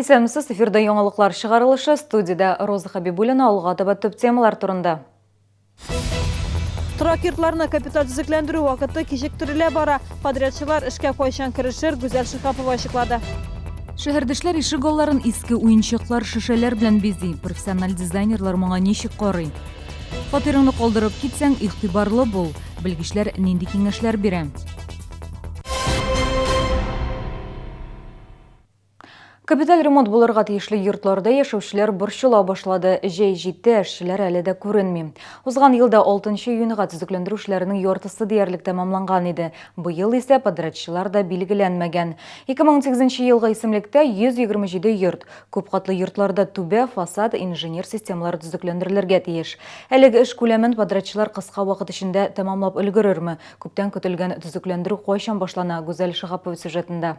Исәнмесез, эфирда яңалыклар чыгарылышы, студиядә Роза Хабибуллина, алга таба төп темалар турында. Торак йортларны капиталь төзекләндерү вакыты кичектерелә бара. Подрядчылар эшкә кайчан керешер, Гүзәл Шиһапова ачыклады. Шәһәрдәшләр ишек алларын иске уенчыклар, шешәләр белән бизи. Профессиональ дизайнерлар моңа ничек карый? Фатирыңны калдырып китсәң, игътибарлы бул. Белгечләр нинди киңәшләр бирә? Капиталь ремонт булырга тиешле йортларда яшәүчеләр борчыла башлады. Җәй җитте, эшчеләр әле дә күренми. Узган елда 6 июньга төзекләндерү эшләренең яртысы диярлек тәмамланган иде. Быел исә подрядчылар да билгеләнмәгән. 2018 елгы исемлектә 127 йорт. Күпкатлы йортларда түбә, фасад, инженер системалары төзекләндерелергә тиеш. Әлеге эш күләмен подрядчылар кыска вакыт эчендә тәмамлап өлгерерме? Күптән көтелгән төзекләндерү кайчан башлана? Гүзәл Шиһапова сюжетында.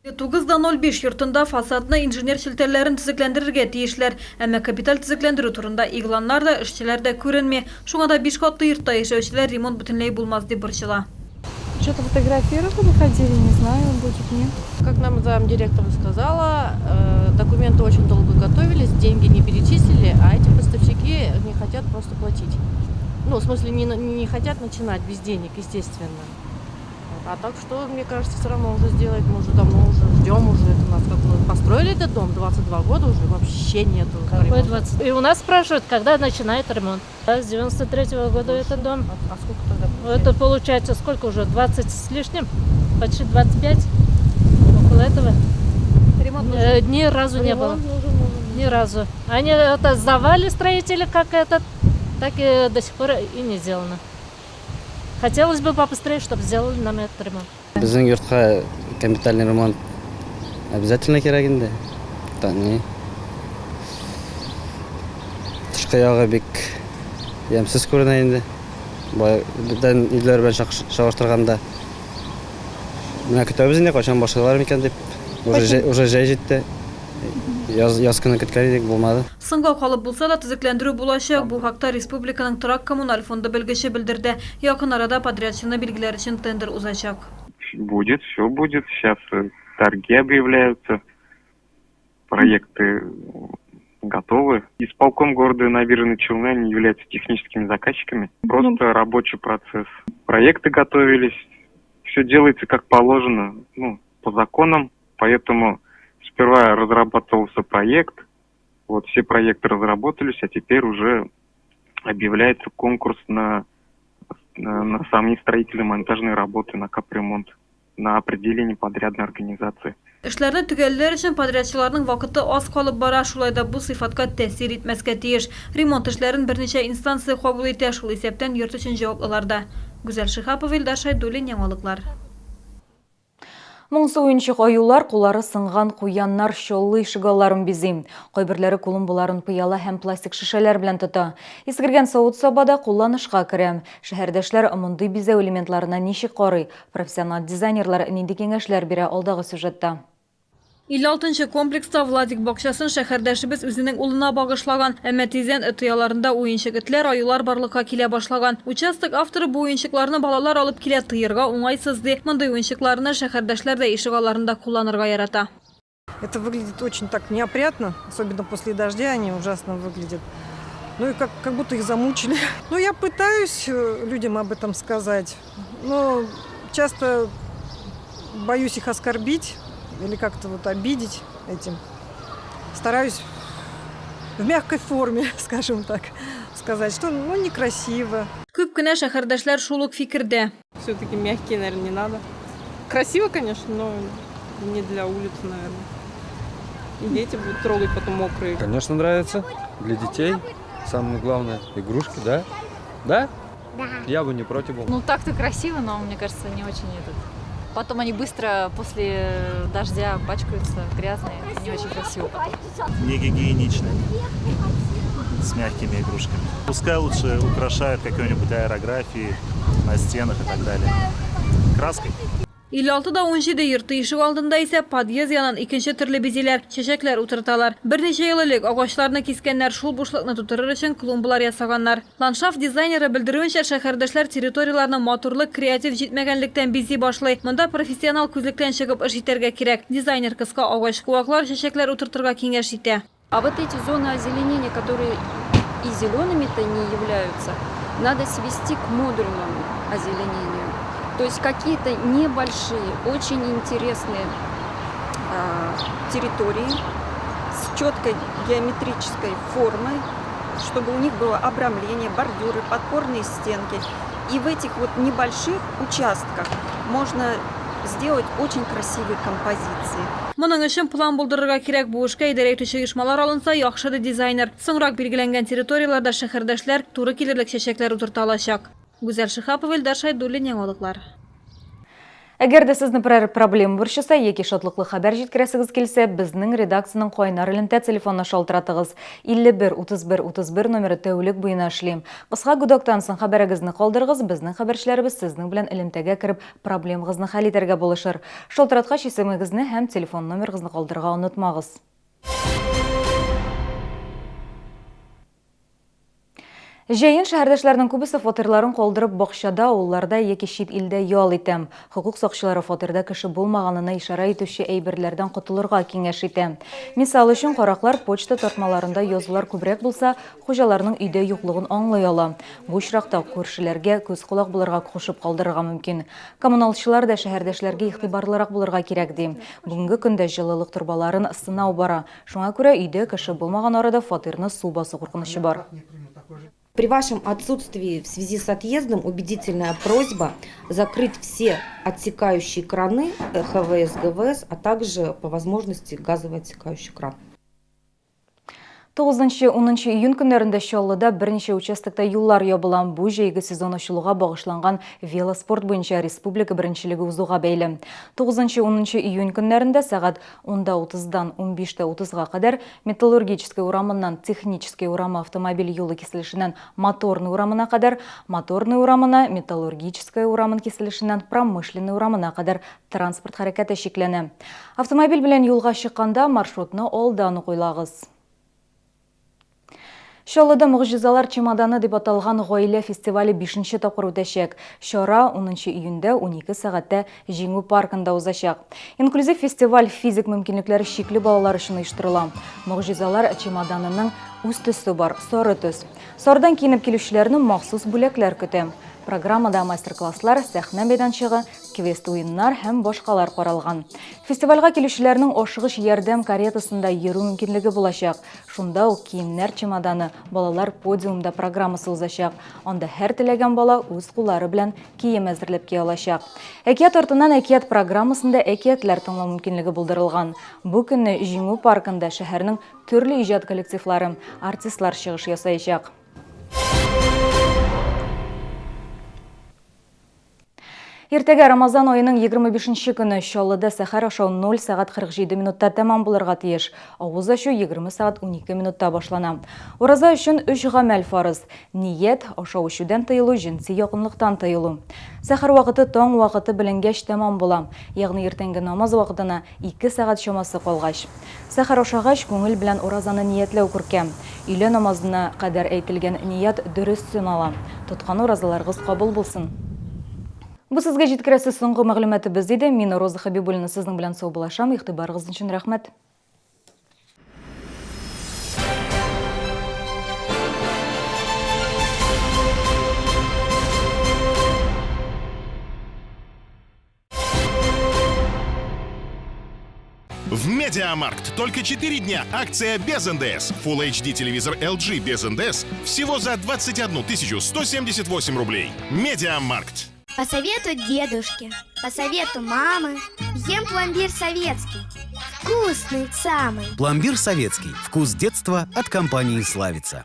9,05 йортында фасадны, инженер челтәрләрен төзекләндерергә тиешләр. Әмма капиталь төзекләндерү турында игъланнар да, эшчеләр дә күренми. Шуңа да биш катлы йортта яшәүчеләр ремонт бөтенләй булмас дип борчыла. Что-то фотографировали, ходили, не знаю, будет, нет. Как нам замдиректора сказала, документы очень долго готовились, деньги не перечислили, а эти поставщики не хотят просто платить. Ну, в смысле, не хотят начинать без денег, естественно. А так что, мне кажется, все равно уже сделать, мы уже давно уже ждем уже, это у нас как мы построили этот дом, 22 года уже вообще нету Какой ремонта. 20? И у нас спрашивают, когда начинает ремонт. Да, с 93-го года этот дом. А сколько тогда получается? Это получается сколько уже? 20 с лишним? Почти 25? Около этого. Ремонт Ни разу не было. Ни разу. Они это сдавали строители как этот, так и до сих пор и не сделано. Хотелось бы побыстрее, чтобы сделали нам этот ремонт. Безнең йортка капитальный ремонт обязательно кирәк инде. Та ни. Тышкы ягы бик ямьсез күренә инде. Бай бүтән өйләр белән чагыштырганда. Менә көтәбез инде, кайчан башлыйлар микән дип. Уже җәй җитте. Яз, яз көне көткән идек, булмады. Соңга калып булса да, төзекләндерү булачак. Бу хакта республиканың торак-коммуналь фонды белгече белдерде. Якын арада подрядчыны билгеләр өчен тендер узачак. Будет, все будет. Сейчас торги объявляются, проекты готовы. Исполком города Набережные Челны, они являются техническими заказчиками. Просто рабочий процесс. Проекты готовились, все делается как положено, ну, по законам. Поэтому сперва разрабатывался проект, вот все проекты разработались, а теперь уже объявляется конкурс на сами строительно-монтажные работы, на капремонт, на определение подрядной организации. Эшләрне төгәлләр өчен подрядчыларның вакыты аз калып бара, шулай да бу сыйфатка тәэсир итмәскә тиеш. Ремонт эшләрен берничә инстанция кабул итә, шул исәптән йорт өчен җаваплылар да. Гүзәл Шиһапова, Илдар Шәйдуллин, Яңалыклар. Моңсу уенчык аюлар, куллары сынган куяннар Чаллы ишегалларын бизи. Кайберләре клумбаларын пыяла һәм пластик шешәләр белән тота. Искергән савыт-саба да кулланышка керә. Шәһәрдәшләр мондый бизәү элементларына ничек карый? Профессиональ дизайнерлар нинди киңәшләр бирә алдагы сюжетта. 56 нчы комплекста Владик бакчасын шәһәрдәшебез үзенең улына багышлаган. Әмма тиздән эт ояларында уенчык этләр, аюлар барлыкка килә башлаган. Участок авторы бу уенчыкларны балалар алып килә, тыерга уңайсыз, ди. Мондый уенчыкларны шәһәрдәшләр дә ишегалларында кулланырга ярата. Это выглядит очень так неопрятно, особенно после дождя они ужасно выглядят. Ну и как будто их замучили. Ну, я пытаюсь людям об этом сказать, но часто боюсь их оскорбить или как-то вот обидеть этим. Стараюсь в мягкой форме, скажем так, сказать, что, ну, некрасиво. Күп кенә шәһәрдәшләр шул ук фикердә. Все-таки мягкие, наверное, не надо. Красиво, конечно, но не для улицы, наверное. И дети будут трогать потом мокрые. Конечно, нравится. Для детей. Самое главное, игрушки, да? Да? Да. Я бы не против был. Ну, так-то красиво, но, мне кажется, не очень этот. Потом они быстро после дождя пачкаются, грязные. Не очень красиво потом. Не гигиенично. С мягкими игрушками. Пускай лучше украшают какой-нибудь аэрографией на стенах и так далее. Краской. 56 да 17 йорты ишек алдында исә подъезд янын икенче төрле бизиләр, чәчәкләр утырталар. Берничә ел элек агачларны кискәннәр, шул бушлыкны тутырыр өчен клумбалар ясаганнар. Ландшафт дизайнеры белдерүенчә, шәһәрдәшләр территорияләрне матурлык, креатив җитмәгәнлектән бизи башлый. Монда профессионал күзлектән чыгып эш итәргә кирәк. Дизайнер кыска агач-куаклар, чәчәкләр утыртырга киңәш итә. А вот эти зоны озеленения, которые и зелеными-то не являются, надо свести к модульному озеленению. То есть какие-то небольшие, очень интересные территории с четкой геометрической формой, чтобы у них было обрамление, бордюры, подпорные стенки. И в этих вот небольших участках можно сделать очень красивые композиции. Моның өчен план булдырырга кирәк. Бу эшкә идарә итүче оешмалар алынса, яхшы, ди дизайнер. Соңрак билгеләнгән территорияләрдә шәһәрдәшләр туры килерлек чәчәкләр утырта алачак. Гүзәл Шиһапова, Илдар Шәйдуллин, Яңалыклар. Әгәр дә сезне берәр проблема борчыса яки шатлыклы хәбәр җиткерәсегез килсә, безнең редакциянең кайнар элемтә телефонына шалтыратыгыз. 51 31 31 номеры тәүлек буена эшли. Кыска гудоктан соң хәбәрегезне калдырыгыз, безнең хәбәрчеләребез сезнең белән элемтәгә кереп, проблемагызны хәл итәргә булышыр. Шалтыраткач исемегезне һәм телефон номерыгызны калдырырга онытмагыз. Җәен шәһәрдәшләрнең күбесе фатирларын калдырып бакчада, авылларда яки чит илдә ял итә. Хокук сакчылары фатирда кеше булмаганына ишарә итүче әйберләрдән котылырга киңәш итә. Мисал өчен, караклар почта тартмаларында язулар күбрәк булса, хуҗаларның өйдә юклыгын аңлый ала. Бу очракта күршеләргә күз-колак булырга кушып калдырырга мөмкин. Коммуналчылар да шәһәрдәшләргә игътибарлырак булырга кирәк, ди. Бүгенге көндә җылылык торбаларын сынау бара. Шуңа күрә өйдә кеше булмаган арада фатирны су басу куркынычы бар. При вашем отсутствии в связи с отъездом убедительная просьба закрыть все отсекающие краны ХВС, ГВС, а также по возможности газовый отсекающий кран. 9-10 июнь көннәрендә Чаллыда берничә участокта юллар ябыла. Бу җәйге сезон ачылуга багышланган велоспорт буенча республика беренчелеге узуга бәйле. 9-10 июнь көннәрендә сәгать 10:30-дан 15:30-га кадәр Металлургическая урамыннан Техническая урамы автомобиль юлы киселешеннән Моторный урамына кадәр, Моторный урамына Металлургическая урамын киселешеннән Промышленный урамына кадәр транспорт хәрәкәте чикләнә. Автомобиль белән юлга чыкканда маршрутны алдан ук уйлагыз. Чаллыда Могҗизалар чемоданы дип аталган гаилә фестивале бишенче тапкыр үтәчәк. Чара унынчы июньдә 12 сәгатьтә Җиңү паркында узачак. Инклюзив фестиваль физик мөмкинлекләре чикле балалар өчен оештырыла. Могҗизалар чемоданының үз төсе бар, сары төс. Сарыдан киенеп килүчеләрне махсус бүләкләр көтә. Программада мастер-класслар, сәхнә мәйданчыгы, квест-уеннар һәм башкалар каралган. Фестивальгә килүчеләрнең ашыгыч ярдәм каретасында йөрү мөмкинлеге булачак. Шунда ук Киемнәр чемоданы, балалар подиумда программасы узачак. Анда һәр теләгән бала үз куллары белән кием әзерләп кия алачак. Әкият артыннан әкият программасында әкиятләр тыңлау мөмкинлеге булдырылган. Бу көнне Җиңү паркында шәһәрнең төрле иҗат коллективлары, артистлар чыгыш ясаячак. Иртәгә Рамазан аеның 25 нче көне Чаллыда сәхәр ашау 0 сәгать 47 минутта тәмам булырга тиеш. Авыз ачу 20 сәгать 12 минутта башлана. Ураза өчен өч гамәл фарыз. Ният, ашау-эчүдән тыелу, җенси якынлыктан тыелу. Сәхәр вакыты таң вакыты беленгәч тәмам була. Ягъни иртәнге намаз вакытына ике сәгать чамасы калгач. Сәхәр ашагач, күңел белән уразаны ниятләү күркәм. Өйлә намазына кадәр әйтелгән ният дөрес санала. Тоткан уразаларыгыз кабул булсын! Бу сезгә җиткерәсе соңгы мәгълүматыбыз иде. Мин, Роза Хәбибуллина, сезнең белән саубуллашам. Игътибарыгыз өчен рәхмәт. В Медиамаркт только 4 дня акция без НДС. Full HD телевизор LG без НДС всего за 21 178 рублей. Медиамаркт. По совету дедушки, по совету мамы, ем пломбир советский. Вкусный самый. Пломбир советский. Вкус детства от компании «Славица».